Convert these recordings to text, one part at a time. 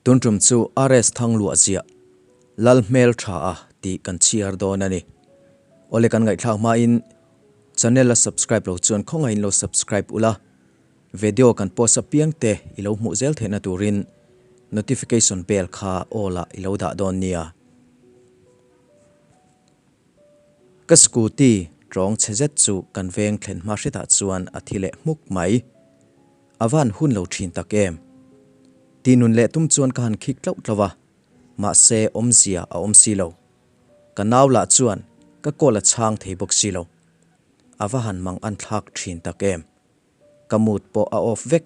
Tun tum chu RS Thangluah ziah Lal hmel tha a tih kan chhiar dawn a ni. Awle kan ngaihthlak hmain channel a subscribe lo chuan khawngaihin lo subscribe ula, video kan post apiang te i lo hmuh zel theihna turin notification bell kha all ah i lo dah dawn nia. Ka scooty tawng chhe zet chu kan veng thlen hma hretah chuan a thi leh hmuk mai. A van hun lo thin tak em? Tih nun leh tum chuan ka han khik tlauh tlauh a, mahse awmzia a awm si lo. Ka nau lah chuan ka call a chhang thei bawk si lo. A va han mang an thlak thin tak em? Ka mood pawh a off vek.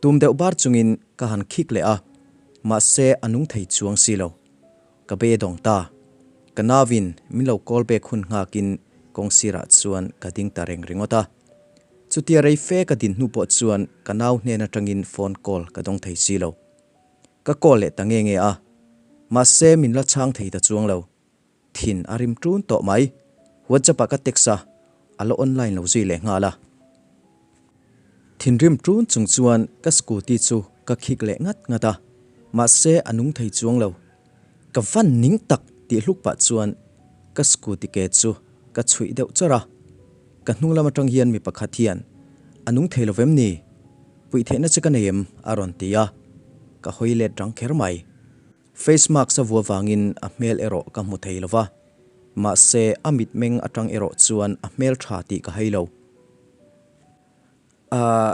Tum deuh bar chungin ka han khik leh a, mahse a nung thei chuang si lo. Ka beidawng ta. Ka nauin min lo call back hun nghakin kawng sirah chuan ka ding ta reng ringawt a. Chutia rei fe ka din hnu pawh chuan ka nau hnen atangin phone call ka dawng thei si lo. Ka call leh ta nge nge a, mahse min la chhang thei ta chuang lo. Thin a rim ṭun tawh mai. WhatsApp ah ka text a, a la online lo zui leh nghal a. Thinrim ṭun chung chuan ka scooty chu ka khik leh ngat ngat a, mahse a nung thei chuang lo. Ka van ning tak tih hluk pah chuan ka scooty ke chu ka chhuih deuh chawrh a. Ka hnung lam atang hian mi pakhat hian, A nung thei lo vem ni? Puih theihna che ka nei em? a rawn ti a, ka hawi let rang kher mai. Face mask a vua vangin a hmel erawh ka hmu thei lo va, mahse a mitmeng atang erawh chuan a hmel tha tih ka hai lo. Ahh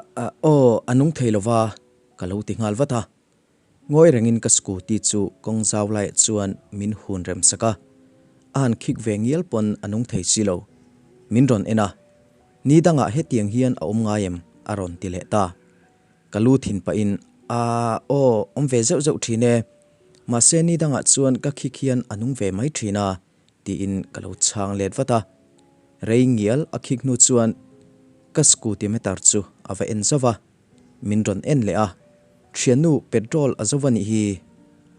aw, a nung thei lo va, ka lo ti nghal vat a. Ngawi rengin ka scooty chu kawng zau laiah chuan min hun rem sak a, a han khik ve ngial pawn a nung thei si lo. Min rawn en a, Ni dangah hetiang hian a awm ngai em? a rawn ti leh ta. Ka lu thin pahin, Aaa, aw, awm ve zeuh zeuh thin e. Mahse ni dangah chuan ka khik hian a nung ve mai thin a, tiin ka lo chhang let vat a. Rei ngial a khik hnu chuan ka scooty meter chu a va en zauh a. Min rawn en leh a, Thiannu petrol a zo va nih hi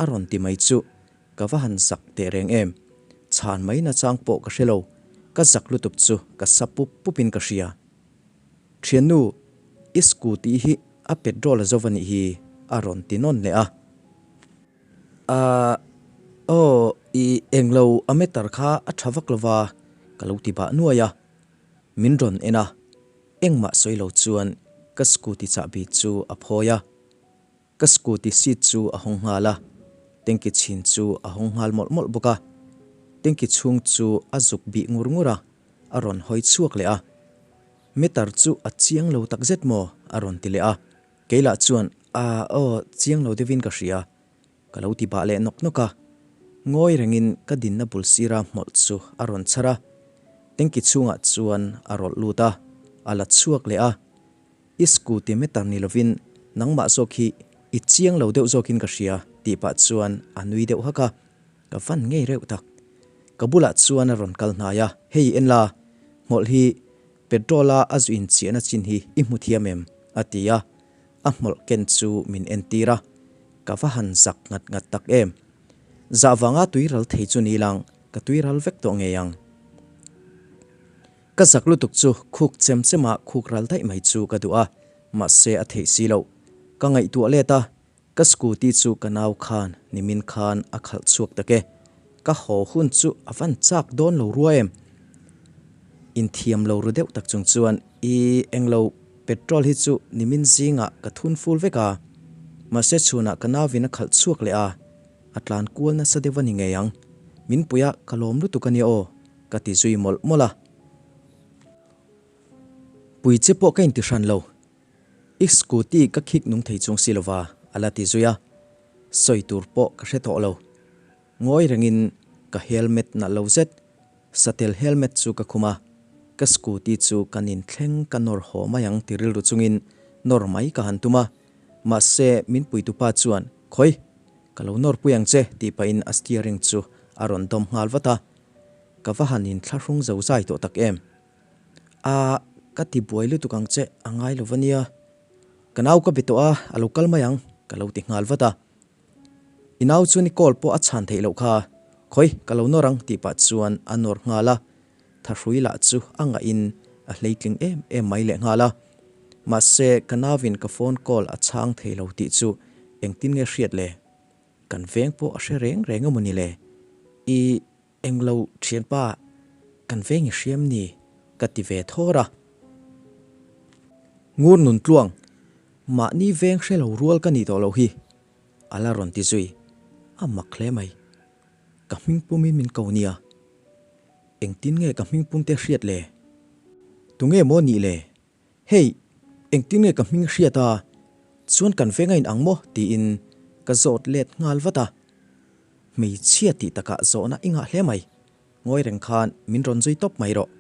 a rawn ti mai chu ka va han zak teh reng em. Chhan mai nachang pawh ka hre lo, ka zak lutuk chu ka sa pup pup in ka hria. Thiannu, i scooty hi a petrol a zo va nih hi a rawn ti nawn leh a. Ahh, aw, i englo a meter kha a tha vak lova ka lo ti bah nuai a. Min rawn en a. Engmah sawi lo chuan ka scooty chahbi chu a phawi a, ka scooty seat chu a hawng nghal a, tanky chhin chu a hawng nghal mawlh mawlh bawk a, tanky chhung chu a zuk bih ngur ngur a, a rawn hawi chhuak leh a. Meter chu a chiang lo takzet maw? a rawn ti leh a, keilah chuan a aw chiang lo deuhin ka hria. Ka lo ti bah leh nawk nawk a, ngawi rengin ka dinna bul sira hmawlh chu a rawn chhar a, tanky chhungah chuan a rawlh lut a, a la chhuak leh a. I scooty meter ni lovin nangmah zawk hi i chiang lo deuh zawkin ka hria tih pah chuan a nui deuh hak a, ka van ngei reuh tak. Ka bulah chuan a rawn kal hnai a, Hei en la, hmawlh hi petrol a a zu inchiahna chin hi i hmu thiam em? a ti a, A hmawlh ken chu min entir a, ka va han zak ngat ngat tak em. Zah vanga tuiral thei chu ni lang, ka tuiral vek tawh ngei ang. Ka zak lutuk chu khuk chem chema khuk ral daih mai chu ka duh a, mahse a theih si loh. Ka ngaihtuah let a, ka scooty chu ka nau khan nimin khan a khalh chhuak tak e. Ka haw hun chu a van chak dawn lo rua em? Inthiam lo ru deuh tak chung chuan I englo petrol hi chu nimin zingah ka thun ful vek a, mahse chhunah ka nauvin a khalh chhuak leh a, a tlan kual nasa deuh a ni ngei ang. Min puia ka lawm lutuk a nia aw, ka ti zui mawlh mawlh a. Pui che pawh ka inti hran lo, i scooty ka khik nung thei chung si lova, a la ti zui a. Sawi tur pawh ka hre tawh lo. Ngawi rengin ka helmet nalh lo zet, satel helmet chu ka khum a, ka scooty chu ka nin thleng ka nawr haw mai ang ti rilru chungin nawr mai ka han tum a, mahse min puitupa chuan Khawi, ka lo nawr pui ang che tih pahin a steering chu a rawn dawm nghal vat a, ka va han inthlahrung zo zai tawh tak em. A, ka ti buai lutuk ang che, a ngai lo va nia. Ka nau ka be tawh a, a lo kal mai ang, ka lo ti nghal vat a. I nau chuan i call pawh a chhan theih loh kha, khawi ka lo nawr ang tih pah chuan a nawr nghal a, thahrui lah chu a ngahin a hleitling em em mai leh nghal a. Mahse ka nauin ka phone call a chhang thei lo tih chu engtin nge hriat le? Kan veng pawh a hre reng reng emaw ni le? I englo thianpa, kan veng i hriam ni? Ka ti ve thawr a. Ngur nun tluang, mahni veng hre lo rual ka nih tawh loh hi, a la rawn ti zui. A mak hle mai. Ka hming pumin min ko nia. Engtin nge ka hming pum te hriat le? Tunge maw nih le? Hei, engtin nge ka hming hriat a, chuan kan veng a in ang maw? tiin ka zawt let nghal vat a. Hmeichhia tih takah zawhna i ngah hle mai, ngawi reng khan min rawn zui tawp mai rawh,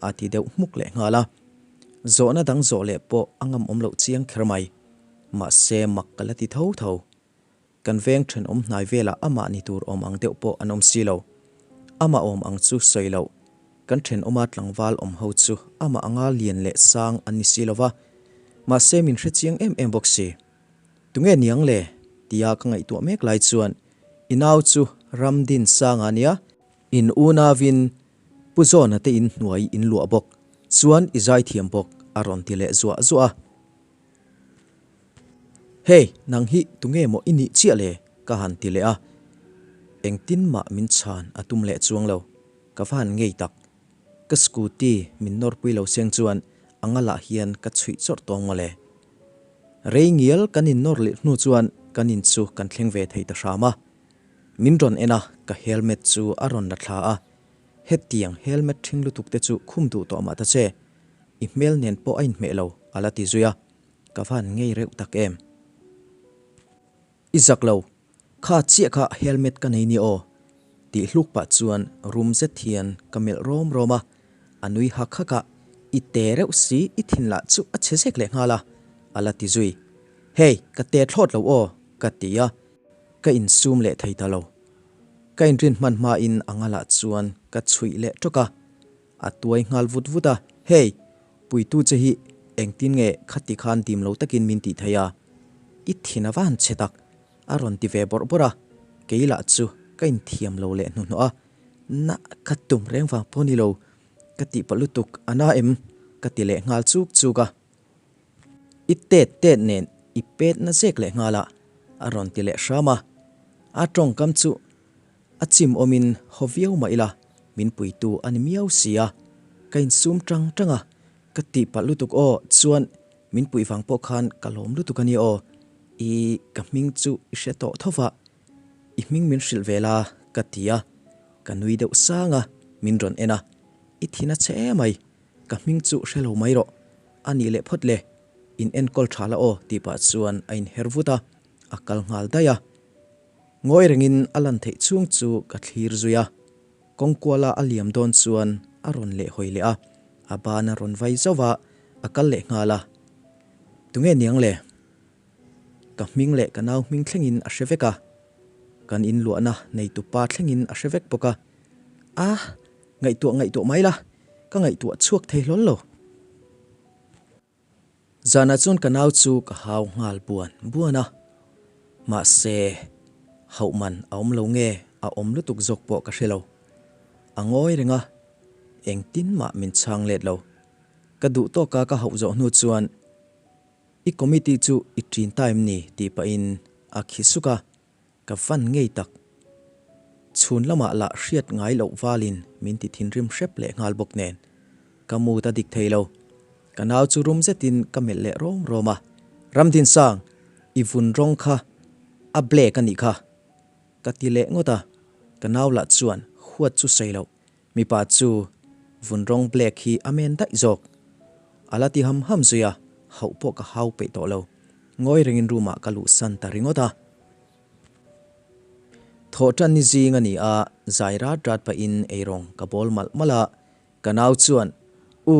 a ti deuh hmuk leh nghal a. Zawhna dang zawh leh pawh a ngam awm loh chiang kher mai. Mahse mak ka la ti tho tho. Kan veng thenawm hnai velah amah ni tur awm ang deuh pawh an awm si lo. Amah awm ang chu sawi loh. Kan thenawma tlangval awm ho chu amah anga lian leh sang an ni si lo va. Mahse min hre chiang em em bawk si. Tunge niang le? tia ka ngaihtuah mek lai chuan i nau chu Ramdin Sanga nia, in unauin Pu Zawna te in hnuai in luah bawk chuan i zaithiam bawk a rawn ti leh zuah zuah a. Hey, nang hi tunge maw i nih chiah le? ka han ti leh a, engtin mah min chhan a tum leh chuang lo. Ka va han ngei tak. Ka scooty min nawrpui lo seng chuan a ngalah hian ka chhuih chawrh tawng maw le. Rei ngial kan innawr leh hnu chuan kan in chu kan thleng ve thei ta hram a. Min rawn en a, ka helmet chu a rawn la thla a. Hetiang helmet ṭhing lutuk te chu khum duh tawh mah ta che. I hmel nen pawh a inhmeh lo, a la ti zui a. Ka van ngei reuh tak em? I zak lo, kha chiah kha helmet ka nei ni aw, tih hluk pah chuan rum zet hian ka melh rawm rawm a, a nui hak hak a, I te reuh si, i thin lah chu a chhe zek leh nghal a, a la ti zui. Hey, ka te thlawt lo aw, ka ti a, ka insum leh thei ta lo. Ka inrin hman hmain a ngalah chuan ka chhuih leh tawk a, A tuai nghal vut vut a, Hey! Puitu che hi engtin nge khati khan dim lo takin min tih thei a? I thin a van che tak! A rawn ti ve bawrh bawrh a, kei lah chu ka inthiam lo leh hnuhnawh a, Na ka tum reng vang pawh ni lo, ka tih pah lutuk a na em? Ka ti leh nghal chuk chuk a. I tet tet nen i pet na zek leh nghal a, a rawn ti leh hram a. A tawngkam chu A chim awmin haw viau mah ila, min puitu a ni miau si a, ka insum tang tang a, ka tihpalh lutuk aw, chuan min puih vang pawh khan ka lawm lutuk a ni aw, i ka hming chu i hre tawh tho va, i hming min hrilh ve la ka ti a, ka nui deuh sang a, min rawn en a, i thin a che emai, ka hming chu hre lo mai rawh, a nih leh phawt le, in enkawl tha la aw tih pah chuan a inher vut a, a kal nghal daih a. Ngawi rengin a lan theih chhung chu ka thlir zui a, kawngkuala a liam dawn chuan a rawn leh hawi leh a, a ban a rawn vai zauh a, a kal leh nghal a. Tunge niang le? Ka hming leh ka nau hming thlengin a hre vek a, kan inluahna neitupa thlengin a hre vek bawk a. A, ngaihtuah ngaihtuah mai la, ka ngaihtuah chhuak thei hlawl lo. Zanah chuan ka nau chu ka hau nghal buan buan a, mahse hauh man a awm lo nge a awm lutuk zawk pawh ka hre lo. A ngawi reng a, engtin mah min chhang let lo. Ka duh tawka ka hauh zawh hnu chuan I committee chu i ṭin ta em ni? tih pahin a khi suk a, Ka van ngei tak. Chhun lamah lah hriat ngai loh valin min ti thinrim hrep leh nghal bawk nen. Ka mood a dik thei lo. Ka nau chu rum zetin ka melh leh rawm rawm a. Ramdinsang, i vun rawng kha a black a nih kha. Ka ti leh ngawt a. Ka nau lah chuan huat chu sawi loh. Mipa chu vun rawng black hi a men daih zawk. A la ti ham ham zui a, hauh pawh ka hau peih tawh lo. Ngawi rengin room ah ka luhsan ta ringawt a. Thawh tan ni zing a ni a, zai rat rat pahin eirawng ka bawl malh malh a. Ka nau chuan, U,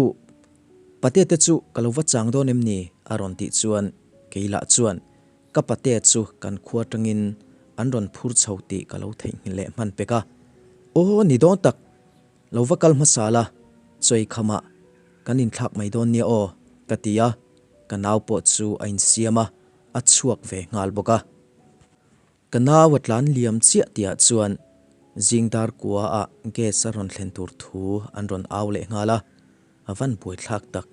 Pate te chu ka lo va chang dawn em ni? a rawn tih chuan kei lah chuan ka pate chu kan khua tangin an rawn phur chho tih ka lo theihnghilh leh hman pek a. Aw, ni dawn tak, lo va kal hmasa la, chawi khamah kan inthlak mai dawn nia aw, ka ti a, ka nau pawh chu a insiam a, a chhuak ve nghal bawk a. Ka nau a tlan liam chiah tihah chuan zing dar kua ah gas a rawn thlen tur thu an rawn au leh nghal a, a van buaithlak tak.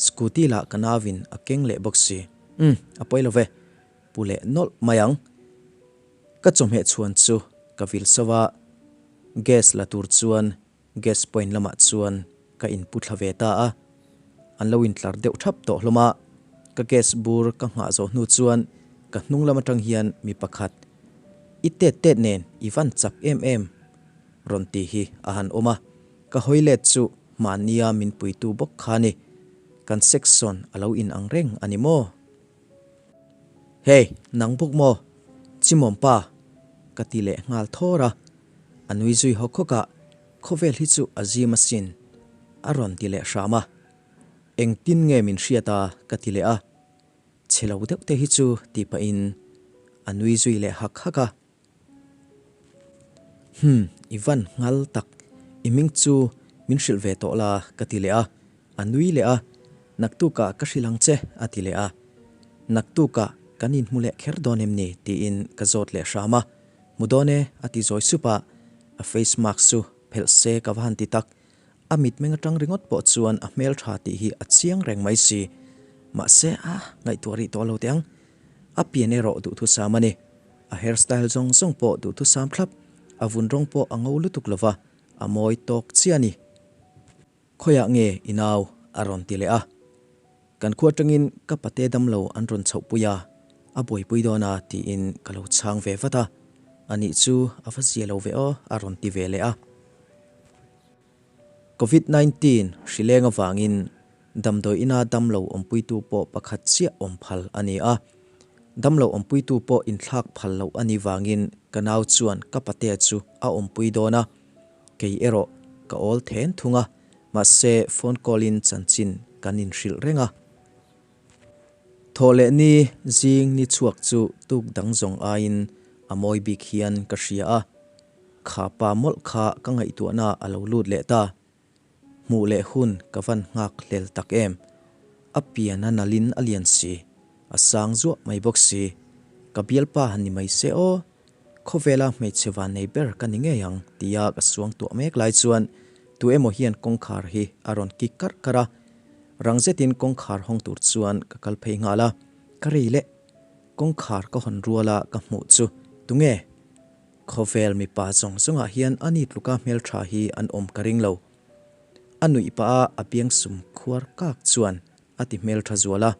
Scooty lah ka nauin a keng leh bawk si. Umm, a pawi lo ve. Pu leh nawlh mai ang. Ka chawhmeh chhuan chu ka vil sauh a, gas la tur chuan gas point lamah chuan ka inpu thla ve ta a. An lo intlar deuh thap tawh hlawm a, ka gas bur ka nghah zawh hnu chuan ka hnung lam atang hian mi pakhat, I tet tet nen i van chak em em rawn ti hi a han awm a, ka hawi let chu mahnia min puitu bawk kha ni. Kan section a lo inang reng a ni maw? Hey, nang bawk maw? Chimawm pa! Ka ti leh nghal thawr a. A nui zui hawk hawk a, Khawvel hi chu a zim asin, a rawn ti leh hram a. Engtin nge min hriat a? ka ti leh a. Chhe lo deuh te hi chu tih pahin a nui zui leh hak hak a. Hum, i van nghal tak, i hming chu min hrilh ve tawh la ka ti leh a, a nui leh a, Naktukah ka hrilh ang che a ti leh a, Naktukah kan inhmu leh kher dawn em ni tiin ka zawt leh hram a, Hmu dawn e a ti zawi sup a, a face mask chu phelh se ka va han ti tak, a mitmeng atang ringawt pawh chuan a hmeltha tih hi a chiang reng mai si, mahse a ngaihtuah rih tawh lo teh ang, a pian erawh duhthusam a ni. A hair style zawng zawng pawh duhthusam thlap, a vun rawng pawh a ngo lutuk lova, a mawi tawk chiah a ni. Khawiah nge i nau? a rawn ti leh a. Kan khua atangin ka pate damlo an rawn chhohpui a, a buaipui dawn a tiin ka lo chhang ve vat a. Anih chu a va zia lo ve aw a rawn ti ve leh a. Covid 19 hri leng avangin damdawi ina damlo awmpuitu pawh pakhat chiah awm phal a ni a. Damlo awmpuitu pawh inthlak phal loh a nih vangin ka nau chuan ka patea chu a awmpui dawn a. Kei erawh ka awl then thung a, mahse phone call in chanchin kan inhrilh reng a. Thawh leh ni zing ni chhuak chu tuk dang zawng aiin a mawi bik hian ka hria a. Kha pa mawlh kha ka ngaihtuahna a lo lut leh ta. Hmuh leh hun ka van nghak hlel tak em. A pian a nalhin a lian si, a sang zuah mai bawk si. Ka bialpa han ni mai se aw. Khawvela hmeichhe van nei ber ka ni ngei ang tia ka suang tuah mek lai chuan tu emaw hian kawngkhar hi a rawn kik karh karh a. Rang zetin kawngkhar hawng tur chuan ka kal phei nghal a, ka ri leh. Kawngkhar ka hawn ruala ka hmuh chu tunge? Khawvel mipa zawng zawngah hian a ni tluka hmeltha hi an awm ka ring lo. A nuih pah a a biangsum khuar kak chuan a ti hmeltha zual a.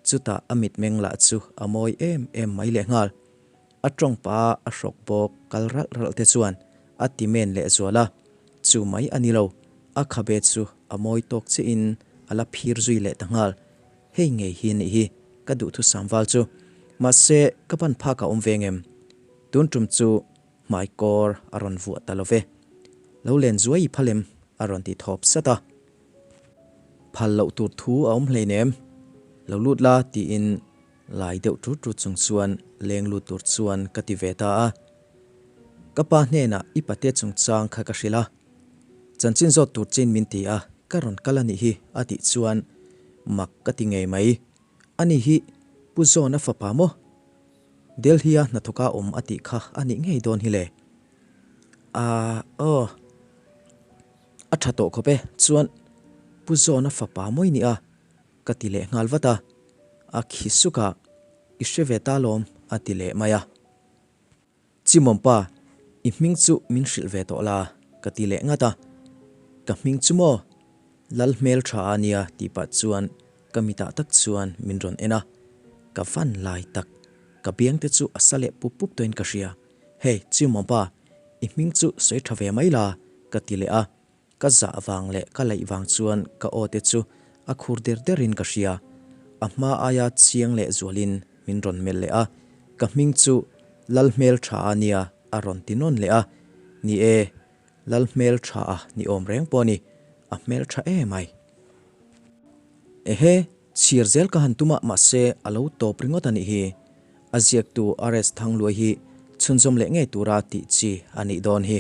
Chutah a mitmeng lah chu a mawi em em mai lehnghal. A tawng pah a a hrawk bawk kal ralh ralh te chuan a ti men leh zual a. Chu mai a ni lo, a khabe chu a mawi tawk chiahin a la phir zui leh ta nghal. Hei ngei hi nih hi ka duhthusam val chu. Mahse, ka ban phak a awm ve ngem? Tun tum chu hmai kawr a rawn vuah ta lo ve. Lo len zuai i phal em? a rawn ti thawp sat a. Phal loh tur thu a awm hleinem. Lo lut la tiin lai deuh tut tut chung chuan leng lut tur chuan ka ti ve ta a. Ka pa hnenah i pate chungchang kha ka hrilh a. Chanchin zawt tur chin min ti a, ka rawn kal a nih hi a tih chuan mak ka ti ngei mai. Ani hi Pu Zawna fapa maw? Delhi-a hnathawka awm a tih kha a nih ngei dawn hi le. Aaa aw. A tha tawh khawp e, chuan Pu Zawna fapa mawi nia ka ti leh nghal vat a. A khi suk a, I hre ve ta lawm a ti leh mai a. Chimawm pa, i hming chu min hrilh ve tawh la, ka ti leh ngat a. Ka hming chu maw? Lal hmel tha a nia tih pah chuan ka mitah tak chuan min rawn en a. Ka van lai tak, ka biang te chu a sa leh pup pup tawhin ka hria. Hey, Chimawm pa, i hming chu sawi tha ve mai la, ka ti leh a. Ka zah vang leh ka laih vang chuan ka aw te chu a khur der derin ka hria. A hma aia chiang leh zualin min rawn melh leh a, ka hming chu Lalhmeltha a nia a rawn ti nawn leh a. Ni e, Lalhmeltha a ni awm reng pawh a ni, a hmeltha em ai. Ehe, chhir zel ka han tum a mahse a lo tawp ringawt a nih hi. A ziaktu RS Thangluai hi chhunzawm leh ngei tura tih chi a nih dawn hi.